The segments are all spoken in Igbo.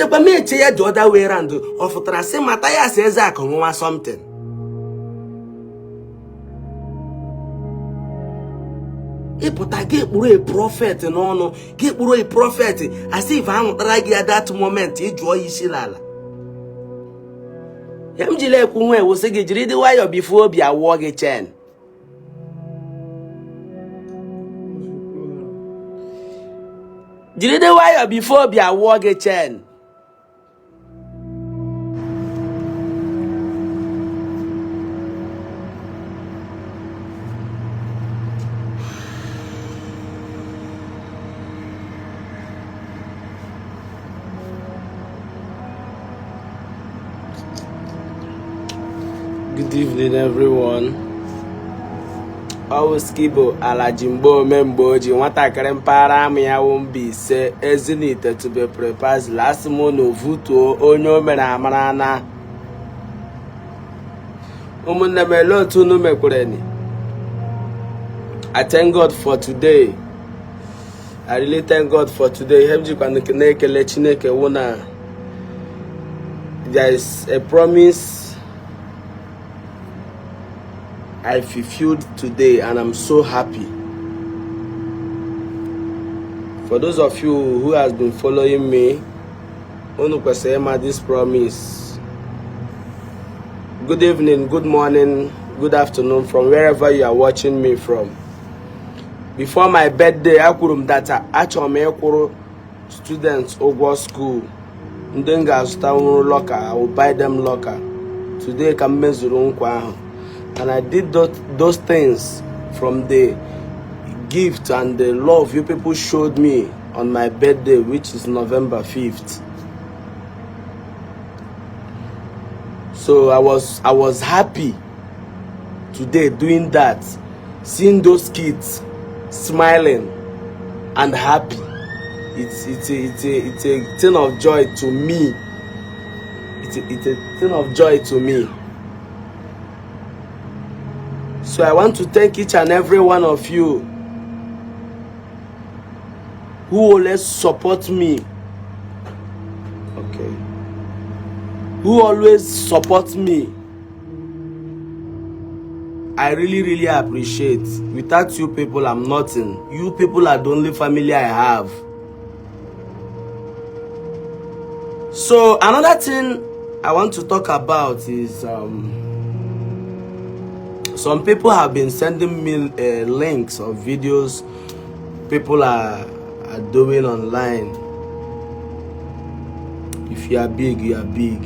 Mbịakwa m eche ya the other way round, ọ fụtara sị Mathias Ezeaku nwa something. Ịpụta gị kpụrụ a prophet n'ọnụ, gị kpụrụ a prophet as if anwụtara gị at that moment, ịjụọ ya isi n'ala. Ya m jiri ekwu nwa ewu sị gị jiri dị nwayọọ before obi awụọ gị chen. Jiri dị nwayọọ before obi awụọ gị chen. Good evening, everyone. Ọwụ Skibo Alaji mgbe ome mgbe oji nwatakịrị mpaghara amụ ya wụ Mbaise Ezinite to be precise. Asị m na ovutuo onye o mere amara na ụmụnne m, ele otu unu mekwereni. I thank God for today. I really thank God for today. Ihe m jikwa na-ekele Chineke wụ na there is a promise I fulfilled today and I'm so happy. For those of you who has been following me, unu kwesịrị ịma this promise. Good evening, good morning, good afternoon from wherever you are watching me from. Before my birthday, akwuru m that achọrọ m ịkwụrụ students ụgwọ school, ndị m ga-azụta nwụrụ locker, I will buy them locker. Today ka m mezuru nkwa ahụ, and I did those things from the gift and the love you people showed me on my birthday, which is November 5th. So I was happy today doing that, seeing those kids smiling and happy. It's a thing of joy to me. It's a thing of joy to me. So I want to thank each and every one of you who always support me. Okay. Who always support me. I really, really appreciate. Without you people, I'm nothing. You people are the only family I have. So another thing I want to talk about is some people have been sending me links of videos people are doing online. If you are big, you are big.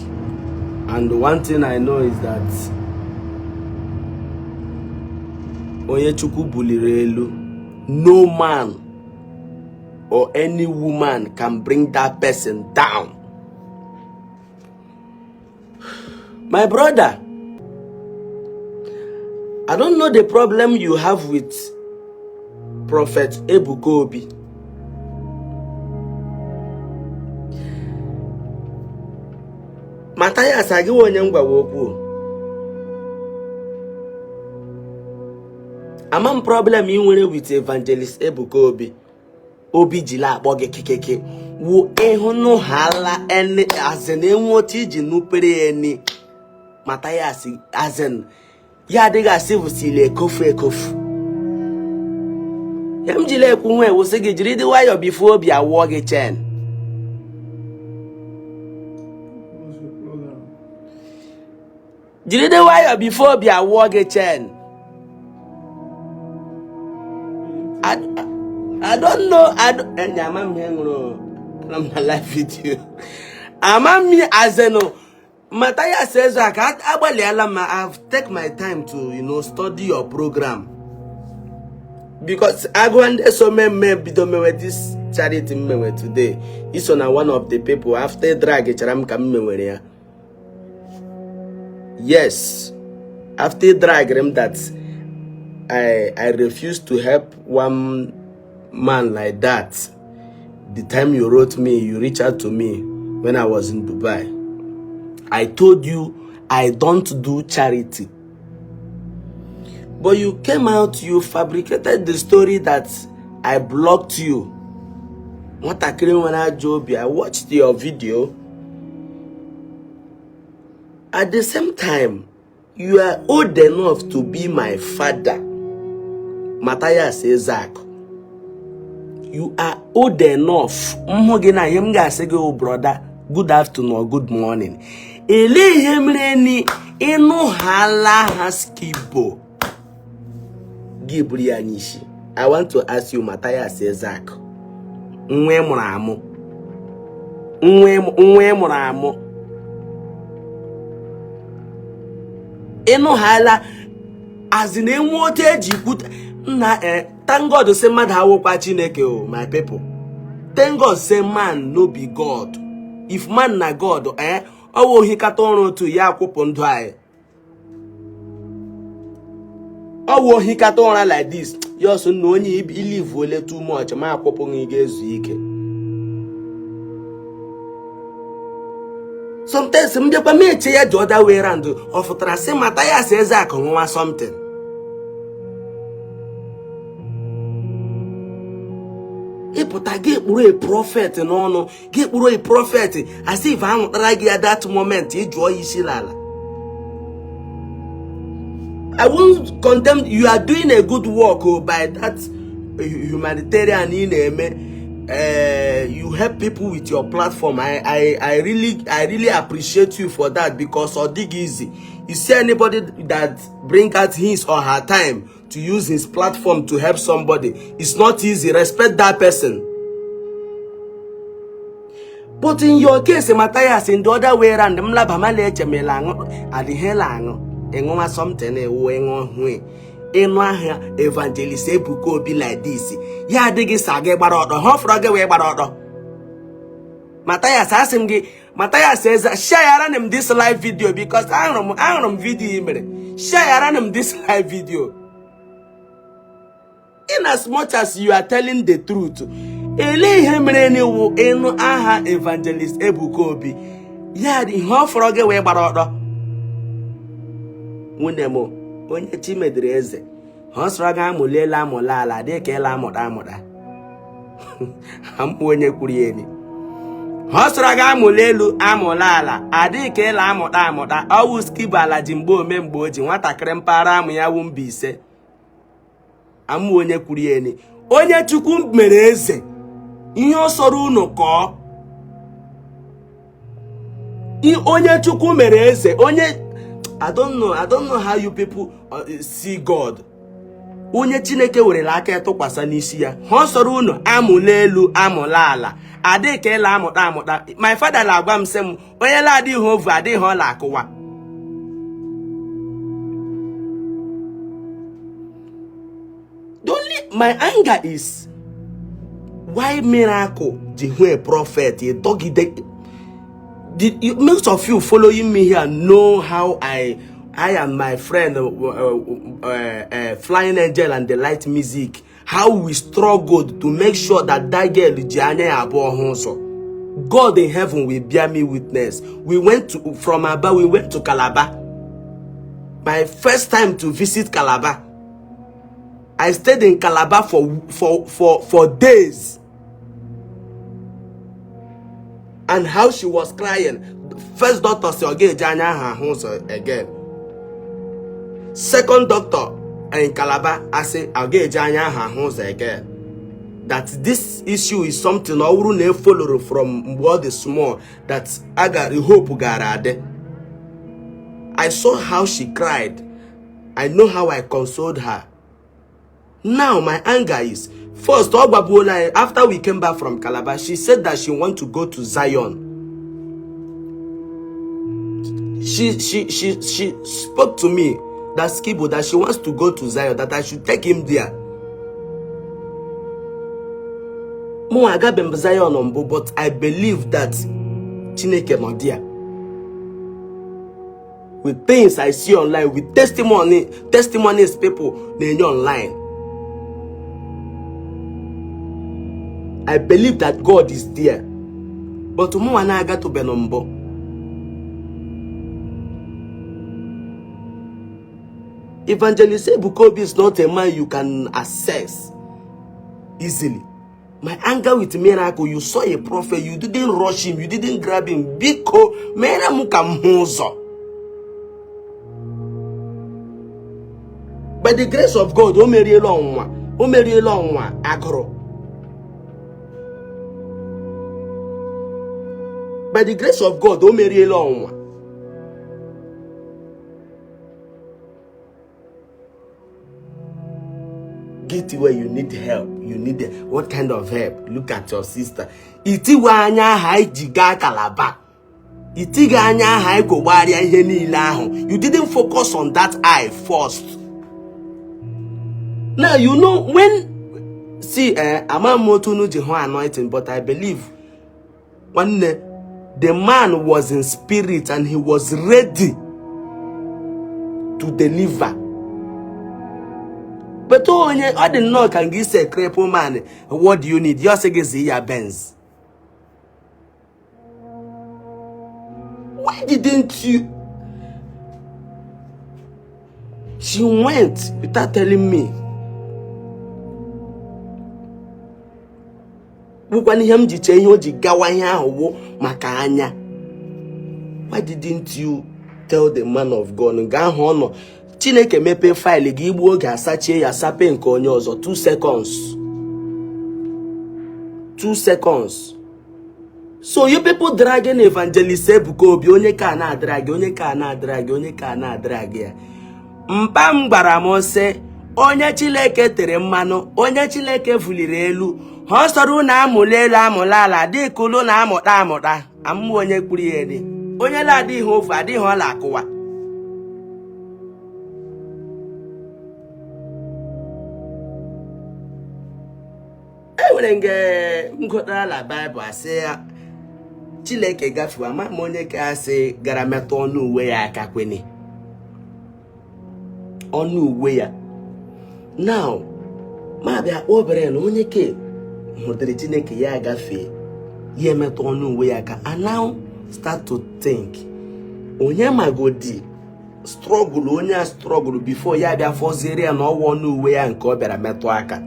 And the one thing I know is that onye Chukwu buliri elu, no man or any woman can bring that person down. My brother, I don't know the problem you have with Prophet Ebuka Obi. Matthias agịwa onye m gwawa okwu. Ama m problem ị nwere with Evangelist Ebuka Obi. Obi jiri akpọ gị kikiki wụ ịhụnụhala eni azin enwe otu iji nupere ya eni. Matthias azin ya adịghị asị vụsili ekofu ekofu. Ya m jiri ekwu nwa ewu sị gị jiri dị nwayọọ before obi awụọ gị chen. What's your program? Jiri dị nwayọọ before obi awụọ gị chen. I don't know. I don't, enyi ama m ihe ṅụrụ na m na live video. Ama m azenu Matthias Ezeaku, agbalịala m. I've take my time to study your program because agụa ndị so mee bido mewe this charity m mewe today, iso na one of the people after drag chara m ka m mewere ya. Yes, after drag m that I refuse to help one man like that. The time you wrote me, you reached out to me when I was in Dubai, I told you I don't do charity. But you came out, you fabricated the story that I blocked you. Nwatakịrị nwere ajọ obi. I watched your video. At the same time, you are old enough to be my father, Matthias Ezeaku. You are old enough. M hụ gị na ihe m ga-asị gị, brother, good afternoon or good morning. Elee ihe mere ni ị nụhala aha Skibo gị buru ya n'isi? I want to ask you, Matthias Ezeaku, nwa ị mụrụ amụ, nwa ị mụrụ amụ, ị nụhala azị na enwe otu eji kwute nna. Thank God say mmadụ awụkwa Chineke o, my people. Thank God say man no be God. If man na God, ọ wụ ohikata ụra otu ya akwụpụ ndụ anyị. Ọ wụ ohikata ụra like this, ya ọsọ na onye ilivuole too much ma akwụpụ gị, ga-ezu ike. Sometimes m bịakwa m eche ya the other way round. Ọ fụtara sị Matthias Ezeaku nwa something ịpụta gị kpụrụ a prophet n'ọnụ, gị kpụrụ a prophet as if anwụtara gị ya that moment ị jụọ ya isi n'ala. I won't condemn you. Are doing a good work, oh, by that humanitarian ị na-eme. You help people with your platform. I really appreciate you for that because ọ dịghị easy. You see anybody that bring out his or her time to use his platform to help somebody, it's not easy. Respect that person. But in your case, Matthias, in the other way round, m laba ma na-eche ma ịla aṅụ adịghị ịla aṅụ ịṅụwa something ewu ịṅụ hụ ịnụ aha Evangelist Ebuka Obi like this, ya adịghị sa gị gbara ọtọ ha ọ fọrọ gị wee gbara ọtọ. Matthias, asị m gị, Matthias Eze, share m this live video because ahụrụ m video ị mere. Share m this live video. In as much as you are telling the truth, elee ihe mere n'iwu ịnụ aha Evangelist Ebuka Obi ya dị ihe ọ fọrọ gị wee gbara ọtọ? Nwunye m, onye chi mediri eze ha ọ sọrọ gị amụliela amụla ala dị ka ịla amụta amụta amụ onye kwuru ya eni ha ọ sọrọ gị amụla elu amụla ala adịghị ka ịla amụta amụta. Ọwụ Skibo ala ji mgbe ome mgbe o ji nwatakịrị mpaghara amụ ya wụ Mbaise amụ onye kwuru ya eni. Onye Chukwu mere eze, ihe ọ sọrọ unu kọọ. Onye Chukwu mere eze, onye I don't know how you people see God. Onye Chineke werela aka tụkwasị n'isi ya, ha ọ sọrọ unu amụla elu amụla ala adịghị ka ịla amụta amụta. My father na-agwa m sị m onye la-adịghị ovu adịghị ọla akụwa. The only my anger is why miracle ji hụ a prophet ịdọgide. Most of you following me here know how I and my friend Flying Angel and the Light Music, how we struggled to make sure that that girl ji anya ya abụọ hụ ụzọ. God in heaven will bear me witness. We went to from Aba, we went to Calabar. My first time to visit Calabar. I stayed in Calabar for days. And how she was crying. First doctor sị ọ ga-eji anya ahụ ahụ ụzọ again. Second doctor in Calabar asị ọ ga-eji anya ahụ ahụ ụzọ again. That this issue is something ọ bụrụ na e followed from mgbe ọ dị small, that aga hope gara adị. I saw how she cried. I know how I consoled her. Now my anger is, first ọ gwabuola anyị, after we came back from Calabar, she said that she want to go to Zion. She spoke to me that Skibo, that she wants to go to Zion, that I should take him there. Mụ agabeghị m Zion mbụ, but I believe that Chineke nọ there. With things I see online, with testimonies people na-enye online, I believe that God is there. But mụnwa na-agatụbeghị mbụ. Evangelist Ebuka Obi is not a man you can access easily. My anger with miracle, you saw a prophet, you didn't rush him, you didn't grab him. Biko, mere m ka m hụ ụzọ. By the grace of God, o meriela ọnwụnwa, o meriela ọnwụnwa agụrụ. By the grace of God, o meriela ọnwụnwa. Get where you need help. You need what kind of help? Look at your sister. Itiwe anya aha anyị ji gaa Calabar. Itighị anya aha anyị kwogbarịa ihe niile ahụ. You didn't focus on that eye first. Now you know when see ama m otu unu ji hụ anointing, but I believe nwanne the man was in spirit and he was ready to deliver. But onye ọ dị nnọọ ka nga ise cripple man, what do you need? Ya sị gị zi ya Benz. Why didn't you? She went without telling me. Bụkwana ihe m ji chee ihe o ji gawa ihe ahụ wụ maka anya. Why didn't you tell the man of God? Nga ahụ ọ nọ, Chineke mepee file gị, igbu oge asachie ya, sape nke onye ọzọ. 2 seconds, 2 seconds. So you people dragging Evangelist Ebuka Obi, onye ka na-adrag, onye ka na-adrag, onye ka na-adrag ya. Mpa m gwara m sị, onye Chineke tere mmanụ, onye Chineke fuliri elu, ha sọrọ unu amụla elu amụla ala, dịka ulu na-amụta amụta. Amụma onye kpuru ya ede, onye na-adịghị ofu adịghị ọla akụwa. E nwere nge m gụtara na Baịbụl, asị ya Chineke gafewa, ama m onye ka asị gara metụ ọnụ uwe ya aka, kwene ọnụ uwe ya. Now ma bịa kpọọ obere na onye ke hụdịrị Chineke ya gafee, ya emetụ ọnụ uwe ya aka. I now start to think, onye magodi struggle onye a struggle before ya bịa fọziere ya na ọwa ọnụ uwe ya nke ọ bịara metụ aka.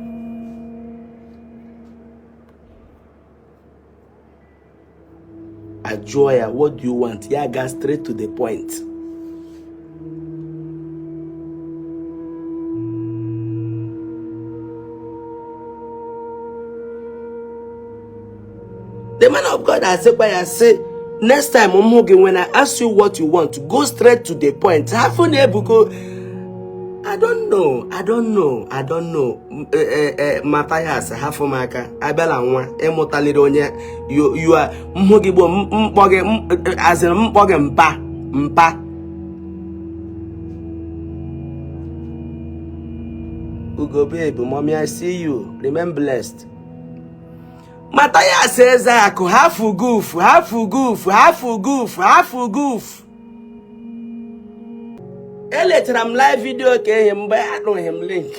Ajụọ ya, what do you want? Ya gaa straight to the point. The man of God asịkwa ya sị, next time m hụ gị, when I ask you what you want, go straight to the point. Hafụ na Ebuka, I don't know, I don't know, I don't know. Matthias, hafụ m aka, abịala nwa ịmụtaliri onye you are. M hụ gị gboo mkpọ gị, azịrị mkpọ gị mpa mpa. Ugo babe, mommy, I see you. Remain blessed. Matthias Ezeakụ, hafụ goof, hafụ goof, hafụ goof, hafụ goof. Eletara m live video ka ehi mgbe anụghị m link.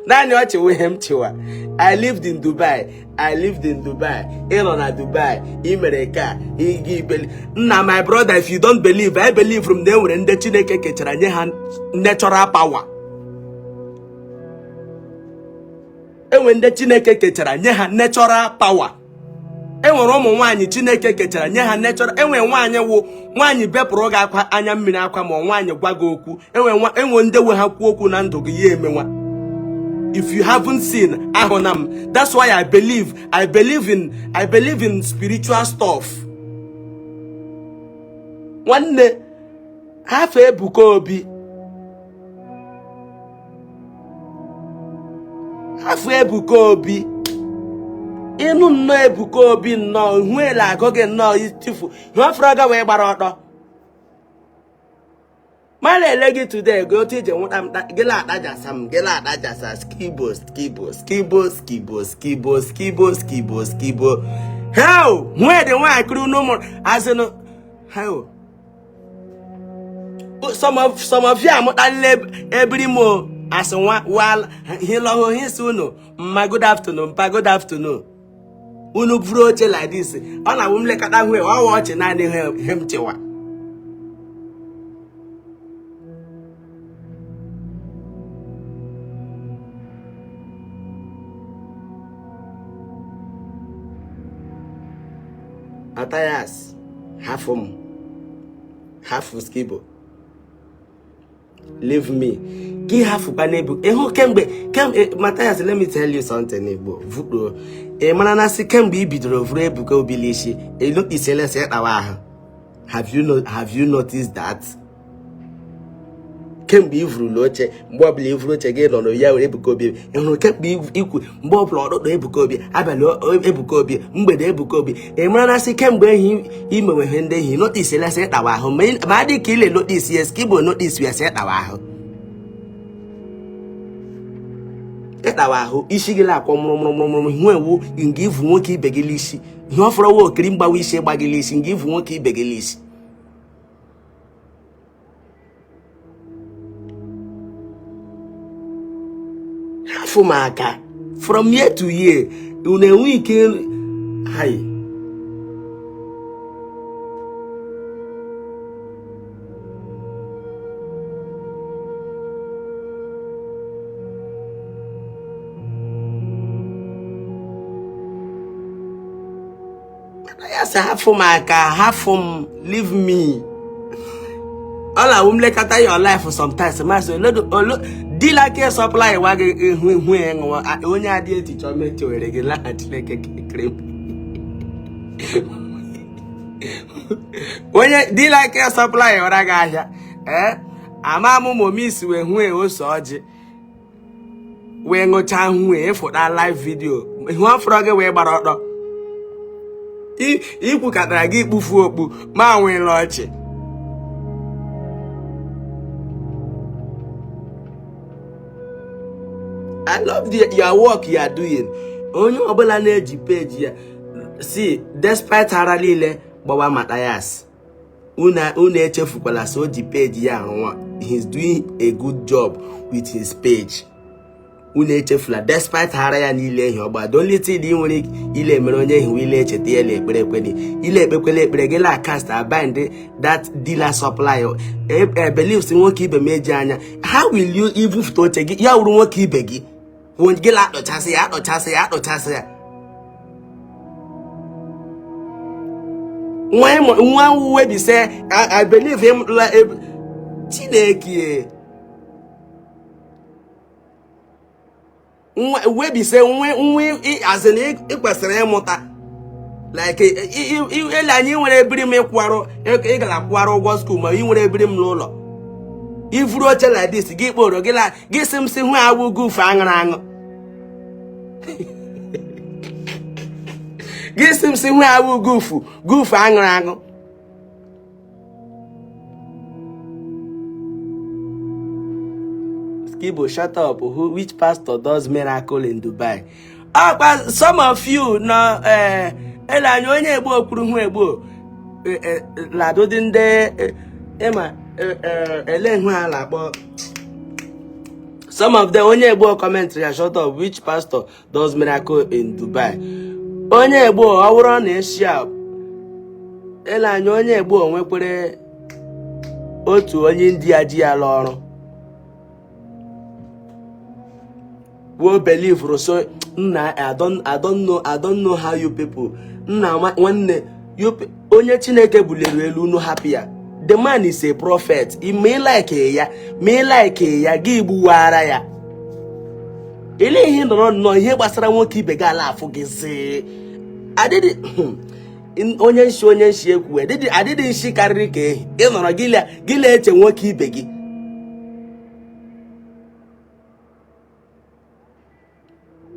Naanị ọchị wụ ihe m chịwa. I lived in Dubai, I lived in Dubai. Ị nọ na Dubai, ị mere ka ịga ibeli. Nna, my brother, if you don't believe, I believe from na enwere ndị Chineke kechara nye ha natural power. Enwe ndị Chineke kechara nye ha natural power. Enwere ụmụ nwaanyị Chineke kechara nye ha natural. Enwe nwaanyị wụ nwaanyị bepụrụ gị akwa anya mmiri akwa, ma nwaanyị gwa gị okwu. Enwe ndị we ha kwuo okwu na ndụ gị ya emenwa. If you haven't seen, ahụna m. That's why I believe in spiritual stuff. Nwanne, hafụ Ebuka Obi, hafụ Ebuka Obi. Ịnụ nnọọ Ebuka Obi nnọọ huela agụ gị nnọọ itifu ihe ọfụrụ ga wee gbara ọtọ. Ma na-ele gị today gị otu iji nwụta m gị na-atajasa m, gị na-atajasa skibo skibo skibo skibo skibo skibo skibo skibo. Hell, nwede nwaanyị n'ụmụ azịnụ. Hell, some of you amụtalila ebiri m asị nwa wala hilọhụ hisi unu mma. Good afternoon, mpa. Good afternoon. Unu buru oche like this, ọ na-awụ m lekọta hụ ọwa ọchị naanị ihe m chịwa. Matthias, hafụ m, hafụ skibo. Leave me. Gị hafụkwa n'ebu ịhụ kemgbe kemgbe. Matthias, let me tell you something. Igbo vukpuo, ị mara na sị kemgbe i bidoro vuru Ebuka Obi l'isi elu iselesa ịkpawa ahụ. Have you noticed that kemgbe i vurula oche, mgbe ọbụla i vuru oche gị nọrọ ya were Ebuka Obi, ị hụrụ kemgbe ikwu mgbe ọbụla ọdụdụ Ebuka Obi, abalị Ebuka Obi, mgbede Ebuka Obi, ị mara na sị kemgbe ehi imewe ihe ndị ehi notice lesị ịkpawa ahụ, ma adị ka ile notice ya skibụ notice ya sị ịkpawa ahụ, ịkpawa ahụ isi gị na-akwọ mụrụmụrụmụrụ hụ ewu nga ivu nwoke ibe gị l'isi ihe ọ fọrọ okiri mgbawa isi gba gị l'isi nga ivu nwoke ibe gị l'isi. Hafụ m aka. From year to year unu enwe ike hai. Ya sị hafụ m aka, hafụ m, leave me. Ọ na-awụ m lekọta your life sometimes, masị olo dila ke supply wa gị ihu ihu ya ṅụwa onye adị etichọ mechewere gị laha Chineke kekere m. Onye dila ke supply wara gị ahịa ee ama m momis wee hụ ose ọjị wee ṅụchaa hụ ịfụta live video ihu afọrọ gị wee gbara ọtọ ikwukatara gị ikpufu okpu ma nwere ọchị. I love your work you are doing. Onye ọbụla na-eji page ya si despite ara niile gbawa Matthias, unu echefukwala so o ji page ya arụwa. He's doing a good job with his page. Unu echefula despite ara ya niile ehi ọgba. The only thing ị nwere ile mere onye ehi ile echeta ya ekpere ekpere ile ekpekwele ekpere gị la cast bind that dealer supply believes nwoke ibe m eji anya. How will you ibufute oche gị ya wuru nwoke ibe gị gị la akpọchasị ya akpọchasị ya akpọchasị ya nwa uwe bise. I believe him. Chineke uwe bise nwe nwe azịna ị kwesịrị ịmụta like ele anyị nwere ebiri m ịkwụarụ ị gara kwụarụ ụgwọ school ma ị nwere ebiri m n'ụlọ ivuru oche like this gị kporo gị la gị sị m sị hụ awụ gufu aṅụrụ aṅụ gị sị m sị hụ awụ gufu gufu aṅụrụ aṅụ. Skibo, shut up. Who, which pastor does miracle in Dubai? Akpa some of you nọ ele anya onye egbo kwuru hụ egbo ladodi ndị ịma ele hụ a na-akpọ some of them onye egbo commentary ya, shut up, which pastor does miracle in Dubai? Onye egbo ọ bụrụ na Asia ele anya onye egbo nwekwere otu onye India ji ya lụọ ọrụ wo believe so nna. I don't know how you people nna nwanne onye Chineke buliri elu unu hapụ ya. The man is a prophet. Ma ị like ya ma ị like ya gị gbuwara ya ele ihe nọrọ nnọọ ihe gbasara nwoke ibe gị ala afụ gị zi adịdị onye nshi ekwu adịdị nshi karịrị ka ehi ị nọrọ gị na-eche nwoke ibe gị.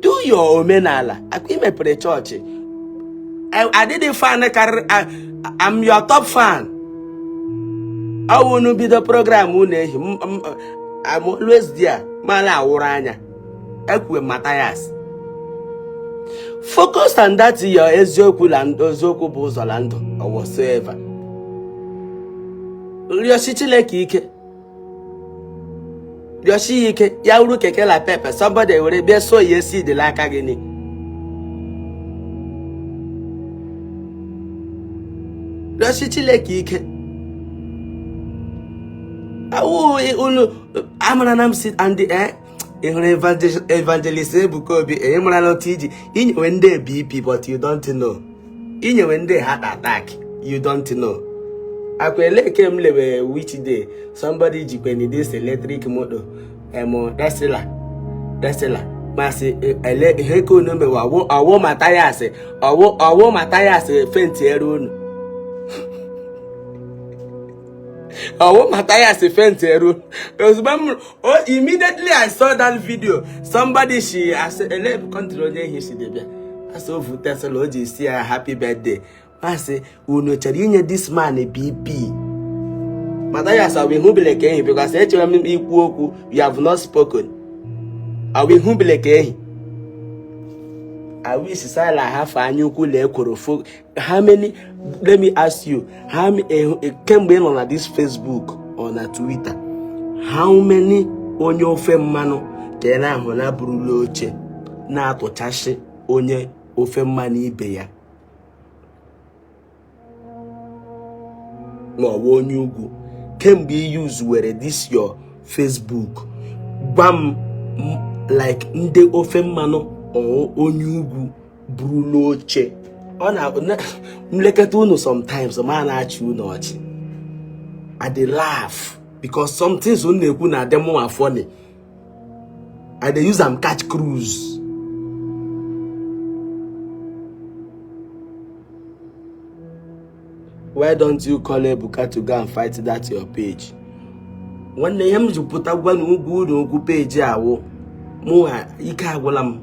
Do your omenala akwa imepere chọọchị adịdị fan karịrị. I'm your top fan. Ọwụ unu bido program unu ehi I'm always there mala awụrụ anya ekwue Matthias focus on that your eziokwu la eziokwu bụ ụzọ la ndụ or whatsoever. Rịọsi Chineke ike, rịọsi ya ike ya wuru keke la pepe somebody were bịa so ya esi dịla aka gị ni rịọsi Chineke ike awụ unu amara na m si and ị hụrụ evangelist Ebuka Obi ị mara na otu iji inyewe ndị BP but you don't know inyewe ndị heart attack you don't know. Akwa eleke m lewe which day somebody jikweni this electric motor em Tesla Tesla masị ele ihe ka unu mewe ọwụ Mathias ọwụ ọwụ Mathias fentiere unu ọwụ Mathias fentiere unu ozugbo m immediately I saw that video somebody she asị ele country onye ihe si debịa asị ovu Tesla o ji si ya happy birthday masị unu chere inye this man BP Mathias awa ihubele ka ehi because echere m ikwu okwu you have not spoken awa ihubele ka ehi I wish Sila hafe anya ukwu lee ekworo fo how many let me ask you how many kemgbe ị nọ na this Facebook or na Twitter how many onye ofe mmanụ ka ị na-ahụ na burula oche na-atụchasị onye ofe mmanụ ibe ya ma ọ bụ onye ugwu kemgbe i use were this your Facebook gwa m like ndị ofe mmanụ onye ugwu burula oche ọ na mlekọta unu sometimes ma na-achị unu ọchị I dey laugh because some things unu na-ekwu na-adị mụnwa funny I dey use am catch cruise. Why don't you call Ebuka to go and fight that your page? Nwanne ihe m ji pụta gwa na ugwu unu okwu page awụ mụ ike agwụla m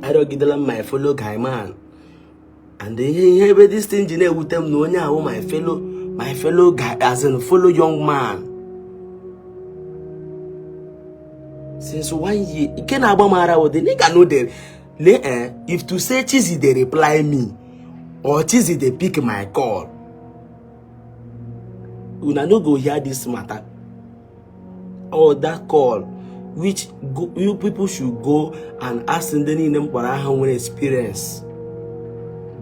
arịọgidela m my fellow guy man and ihe ihe ebe this thing ji na-ewute m na onye ahụ my fellow guy as in fellow young man since one year nke na-agba m ara ụdị nigga no dey lee eh if to say Chizzy dey reply me or Chizzy dey pick my call una no go hear this matter or that call which go, you people should go and ask ndị niile m kpọrọ aha nwere experience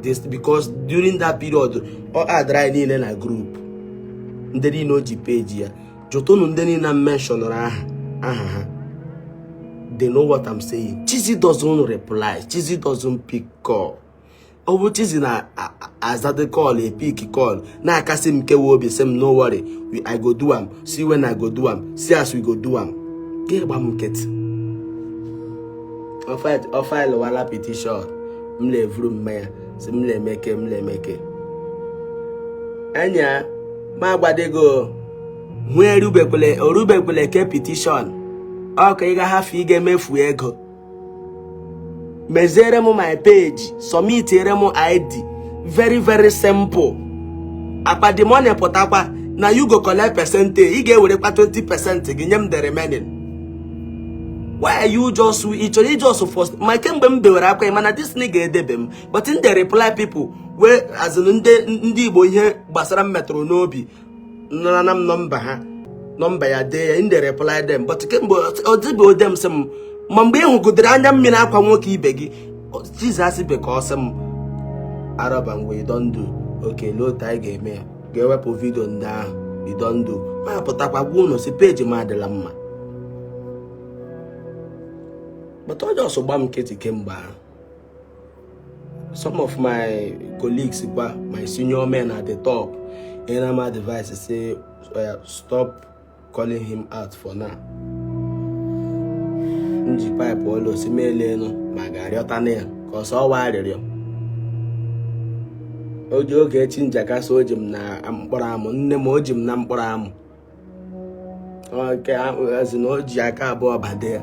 this because during that period ọ adara anyị niile na group ndị niile o ji page ya jụtụnụ ndị niile m mentionụrụ aha aha ha they know what I'm saying. Chizzy doesn't reply. Chizzy doesn't pick call. Ọ bụ Chizzy na-azade call e pick call na-akasị m kewa obi sị m no worry I go do am see when I go do am see as we go do am gị gba m nkịtị ọ faịlụwala petition m na-evuru mmanya si m na-emeke m na-emeke enya ma agbadego hụ erubekwele orubekwele ke petition ọ ka ị ga-ahafe ị ga-emefu ego meziere m my page submitiere m ID very very simple akpa the money pụtakwa na you go collect percentage ị ga-ewerekwa 20% gị nye m the remaining why you just ị chọrọ ijust first ma kemgbe m bewere akwa mana this nigga edebe m but ndị reply people wee as in ndị ndị Igbo ihe gbasara m metụrụ n'obi nara m nọmba ha nọmba ya dee ya ndị reply them but kemgbe ọ dịbe ode m sị m ma mgbe ị hụgidere anya mmiri akwa nwoke ibe gị Jizọs be ka ọ sị m arọba ngwa you don do okay lee otu anyị ga-eme ya ga-ewepụ video ndị ahụ you don do ma pụtakwa gwa unu si page m adịla mma but ọ just gba m nkịtị kemgbe ahụ some of my colleagues kwa my senior men at the top nyere m advice say stop calling him out for now m ji pipe ụlọ si m elenu ma ga-arịọta na ya ka ọsọ ọwa arịrịọ oge oge echi njakasị o ji m na mkpọrọ amụ nne m o ji m na mkpọrọ amụ nke azị na o ji aka abụọ bade ya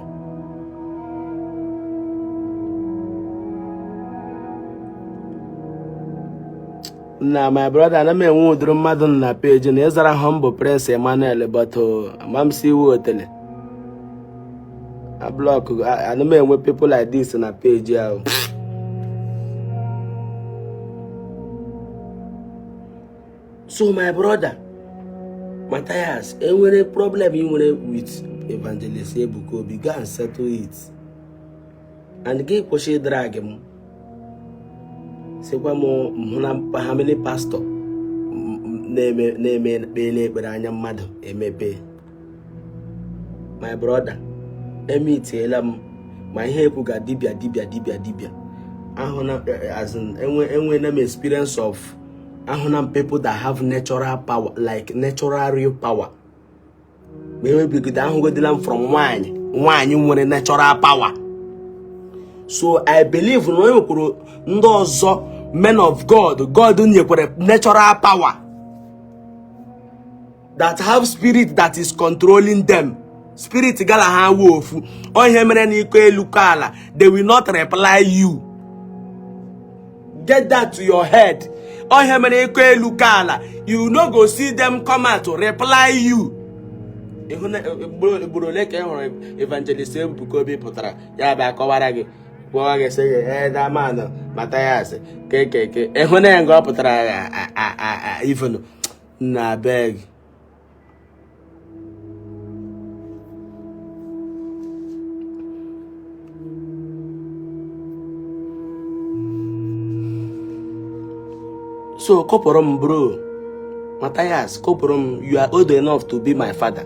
na my brother ana m enwe ụdịrị mmadụ nọ na page na ịzara humble prince emmanuel but ama m si iwu otele a block ana m enwe people like this na page ahụ so my brother Matthias enwere problem ị nwere with evangelist Ebuka Obi go and settle it and gị kwụsị drag m sịkwa m hụ na how many pastor na-eme na-eme kpele ekpere anya mmadụ emepe my brother emitiela m ma ihe ekwuga dibia dibia dibia dibia ahụ na as in enwe enwena m experience of Ahụna m people that have natural power, like natural real power. Ma enwebigodo ahụgodila m from nwaanyị nwaanyị nwere natural power. So I believe na o nwekwuru ndị ọzọ men of God, God nyekwara natural power that have spirit that is controlling them. Spirit gala ha wụ ofu. Ọ ihe mere na ị kọọ elu kọọ ala, they will not reply you. Get that to your head. Ọ ihe mere ị kọọ elu kọọ ala, you no go see them come out to reply you. Ugboro ole ka ị hụrụ Evangelist Ebuka Obi pụtara ya bịa kọwara gị gwọọ gị sị gị ee that man Mathias kekeke ị hụna ya nga ọ pụtara even na abeg. So kụpụrụ m bro Mathias, kụpụrụ m. You are old enough to be my father.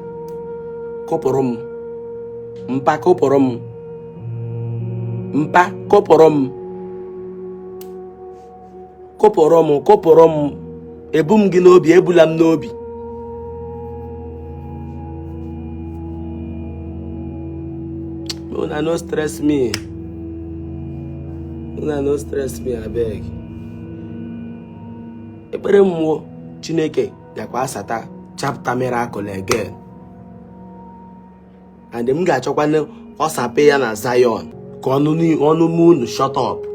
Kụpụrụ m mpa, kụpụrụ m mpa, kụpụrụ m, kụpụrụ m, kụpụrụ m. Ebu m gị n'obi, ebula m n'obi. Una no stress me, una no stress me, abeg. Ekpere m wụ Chineke gakwa asata chapter miracle again, and m ga-achọkwa ọ sape ya na Zion ka ọnụ m unu shut up.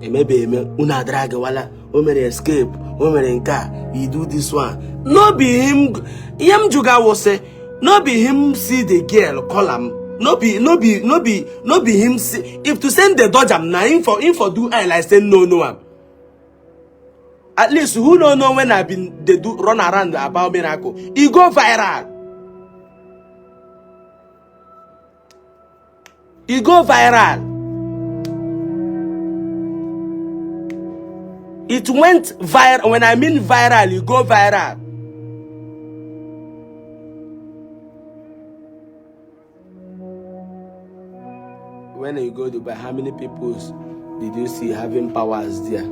Emebe eme unu adara gịwala o mere escape, o mere nke a, he do this one. No be him. Ihe m jụga wụ sị no be him see the girl call am. No be, no be, no be, no be him see. If to send the dodge am na him for do eye like say no no am. At least who no know when I been dey do run around about miracle, e go viral. E go viral. It went viral. When I mean viral, e go viral. When you go Dubai, how many people did you see having powers there?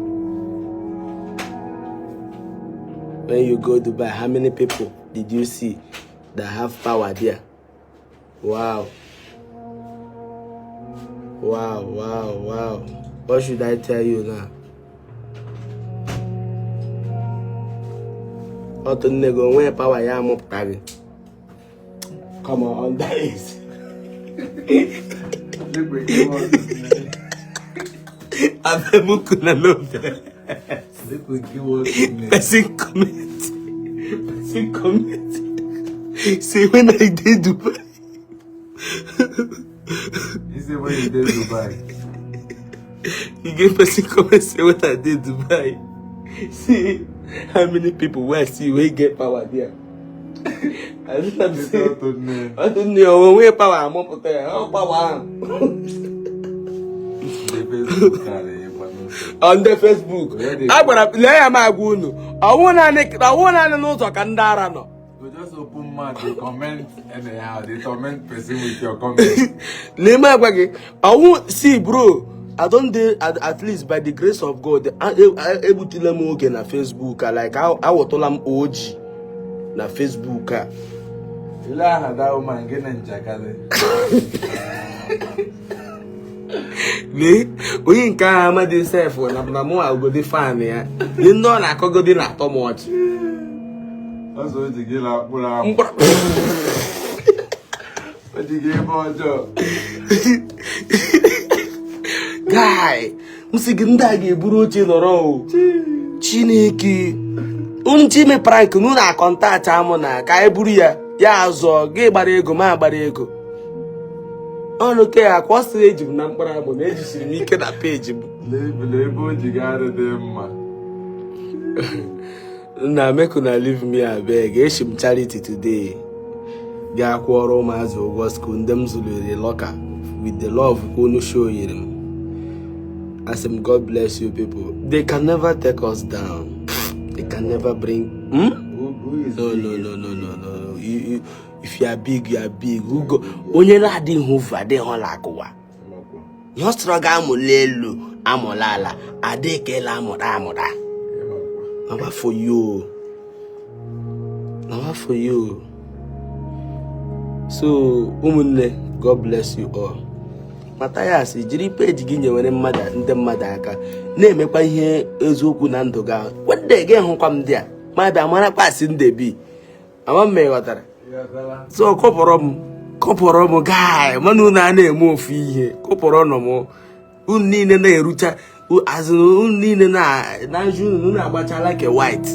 When you go Dubai, how many people did you see that have power there? Wow. Wow, wow, wow. What should I tell you now? Otu nne gị onwe power ya amụpụta gị. Come on, that is. Abeg, make una no vex. Person comment. Person comment. Say when I dey Dubai. He say when you dey Dubai. You get person comment say when I dey Dubai. See how many people wey I see wey get power there. I don't say. I don't know onwe power amụpụta ya. Ọ power ahụ. On the Facebook. A gwara lee ya m agwa unu. Ọwụ naanị n'ụzọ ka ndị ara nọ. You just open mouth, they comment anyhow, they torment person with your comment. Lee m agwa gị, ọwụ see bro, I don dey at least by the grace of God, egbutela m oge na Facebook a, like awọtụla m OG na Facebook a. Ile aha that woman gịnị njakịrị. Lee onye nke ahụ amadị sef na mụ agodi fan ya. Ihe ndị ọ na-akọgodi na-atọ m ọchị. Ọsọ o ji gị la mkpụrụ amụ. O ji gị ebe ọjọọ. Guy, m sị gị ndị a ga-eburu oche nọrọ o. Chineke. Unu chi ime prank na unu a-contact amụ na ka anyị buru ya ya azọ gị gbara ego ma agbara ego. Ọnụ ke ya kwa ọ sịrị eji m na mkpụrụ amụ na ejisiri m ike na peji m. Lee ebe o ji gị adịghị mma. Nna, make una leave me abeg. Eshi m charity today. Gaa kwụọrọ ụmụazị ụgwọ school ndị m zụliri locker with the love ka unu show yiri m. Asị m God bless you people. They can never take us down. They can never bring. Hmm? Who is No, no, no, no, no, no. You, if you are big, you are big. Who go? Onye na-adịghị ovu adịghị ọla akụwa. Ihe ọ sọrọ gị amụla elu Amụla ala adịkela amụda amụda. Na wa for you. Na wa for you. So ụmụnne, God bless you all. Mathias, jiri page gị nyewere mmadụ ndị mmadụ aka na-emekwa ihe eziokwu na ndụ gị ahụ. One day gị hụkwa m ndị a ma bịa marakwa asị ndebi ama m ghọtara. So kụpụrụ m, kụpụrụ m guy, mana unu a na-eme ofu ihe, kụpụrụ nụ m. Unu niile na-erucha azụ, unu niile na-ajụ unu, unu agbachala ke white.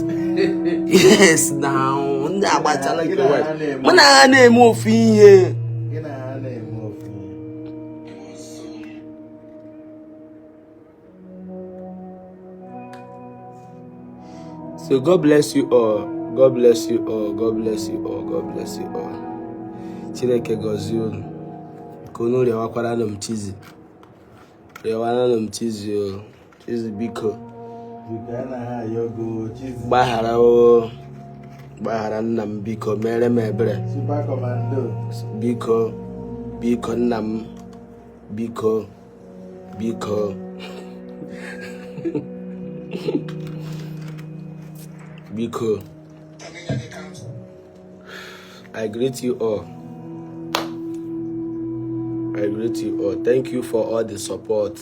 Yes, na ndị agbachala ke white, mana ha na-eme ofu ihe. Gị na ha na-eme ofu ihe. So God bless you all. God bless you all. God bless you all. God bless you all. Chineke gọzie unu. Ka unu rịọwakwara m Chizi. Rịọwara m Chizi o. Chizi, biko. Biko, anaghị ayọ go Chizi. Gbaghara o. Gbaghara nna m, biko, mere m ebere. Super Commando. Biko, biko nna m. Biko, biko. Biko. I greet you all. I greet you all. Thank you for all the support.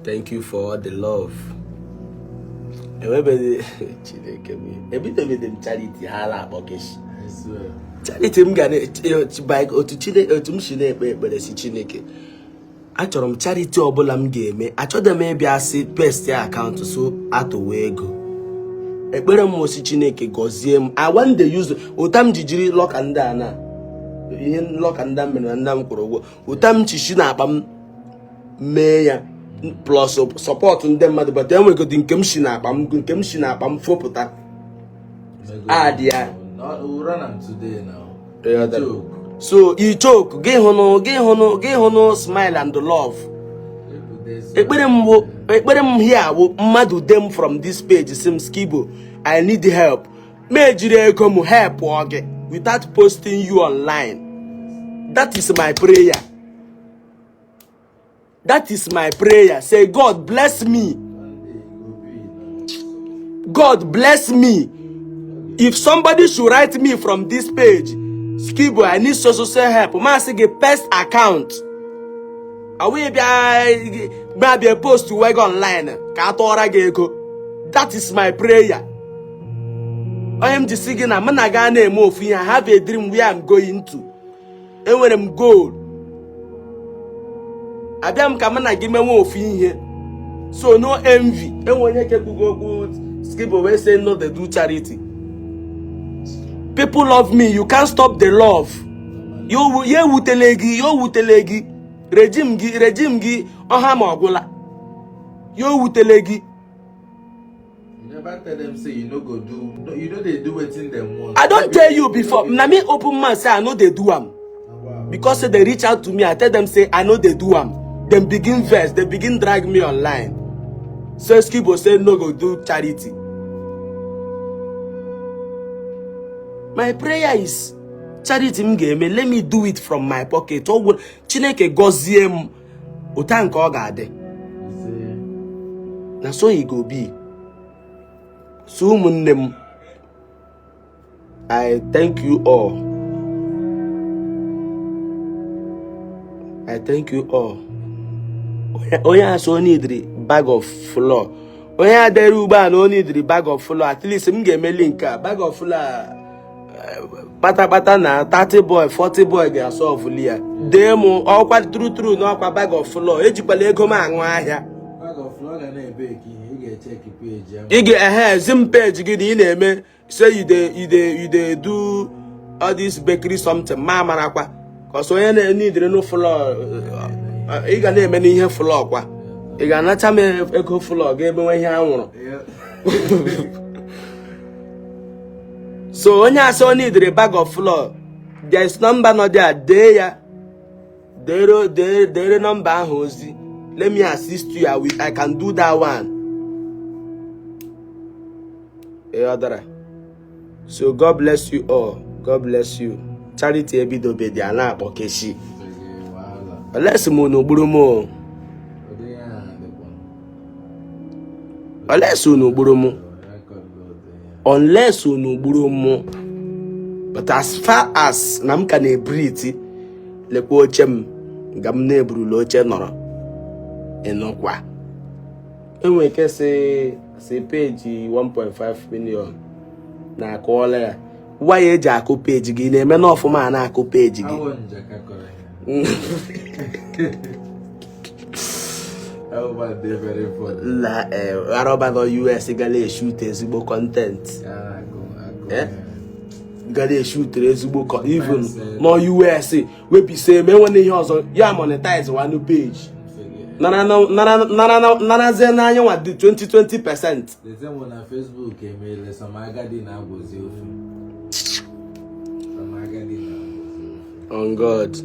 Thank you for all the love. Enwebeghị Chineke m ebidobeghị m charity ha na-akpọ keshi. I swear. Charity m ga na by otu Chineke, otu m si na-ekpe ekpere si Chineke, achọrọ m charity ọbụla m ga-eme, achọghị m ịbịa sị paste account so atụwa ego. Ekpere m osi Chineke gọzie m. I want to use ụta m ji jiri lọka ndị a na ihe lọka ndị a mere na nna m kwụrụ ụgwọ, ụta m chichi na akpa m mee ya, plus support ndị mmadụ, but enwegodi nke m si na akpa m, nke m si na akpa m fopụta adị ya. No, we'll run am today now. Ịghọtara? Joke. So ichoke gị hụnụ, gị hụnụ, gị hụnụ smile and love. People dey smile. Ekpere m bụ, ekpere m here bụ mmadụ dem from this page sim Skibo, I need help, ma ejiri ego m help gị without posting you online. That is my prayer. That is my prayer. Say God bless me. One day e go be now. God bless me. If somebody should write me from this page, Skibo, I need social so help, ma sị gị paste account. Awụ bịa bịa bịa post wee gị online ka a tụọra gị ego. That is my prayer. Onye m ji si gị na mụ na gị na-eme ofu ihe. I have a dream where I'm going to. Enwere m goal. Abịa m ka mụ na gị menwe ofu ihe. So no envy. Enwe onye kekwugo okwu Skibo wee say no dey do charity. People love me, you can't stop the love. Ya ewutele gị, ya owutele gị. Regime gị, regime gị ọha ma ọgwụla. Ya owutele gị. You never tell them say you no go do, no, you no dey do wetin dem want. I don tell you before, na me open mouth say I no dey do am. Wow. Because say they reach out to me, I tell them say I no dey do am. Dem begin vex, they begin drag me online. Say Skibo say no go do charity. My prayer is charity m ga-eme, let me do it from my pocket. Ọ gwụ Chineke gọzie m ụta nke ọ ga-adị. You Na so e go be. So ụmụnne m, I thank you all. I thank you all. Onye asị onye idiri bag of flour, onye adịrị ugbu a na onye idiri bag of flour, at least m ga-emeli nke a bag of flour kpatakpata na 30 boy, 40 boy ga-asọvụli ya. Dee m ọkwa true true na ọkwa bag of flour, ejikwala ego m aṅụ ahịa. Bag of flour ga na-ebe ka ihe ị ga-echeki page ya. Ị ga ehe zi m page gị na ị na-eme, say you dey do all this bakery something, ma marakwa kọsọ onye na-enidere no flour, ị ga na-eme n'ihe flour kwa, ị ga-anacha m ego flour ga-emenwe ihe anwụrụ. So onye asị onye idere bag of flour, there is number nọ there, dee ya, dere dere nọmba ahụ ozi. Let me assist you. I can do that one. Ịghọtara? So God bless you all. God bless you. Charity ebidobedi a na-akpọ keshi. Wahala. Unless m unu gburu m o. Ọ dịghị aha. Unless unu gburu mụ. Unless unu gburu mụ. But as far as na m ka na-ebreathe, lekwa oche m nga m na-eburula oche nọrọ ịnụkwa. Enwere ike si page 1.5 million na akụọla ya. Waya eji akụ page gị na-eme n'ọfụma a na-akụ page gị. Awọ njaka kọrọ ya. That woman dey very funny. La arọba nọ US gara eshoot ezigbo content. Ya na-akụ akụ Eh? ya. Gara eshutere ezigbo even Sometimes, nọ US webise ma enwere ihe ọzọ ya monetize one page. Narazie n'anya nwa dị 20-20%. The same one na Facebook emeela some agadi na-agwọzi ofe. Some agadi na-agwọzi ofe. On God.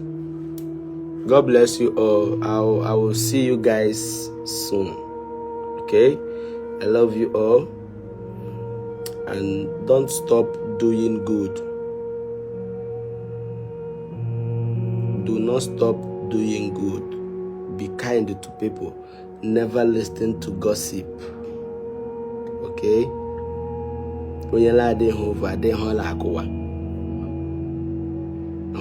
God bless you all. I will see you guys soon. Okay? I love you all. And don't stop doing good. Do not stop doing good. Be kind to people. Never listen to gossip. Okay? Onye na-adịghị ụvụ adịghị ọla akụwa.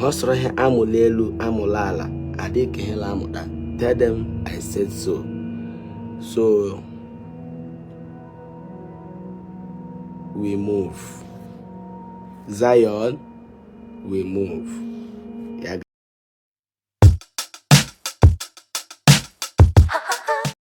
Ha sọrọ ihe amụla elu amụla ala adịghị ka ihe la-amụta. Tell them I said so. So we move. Zion, we move.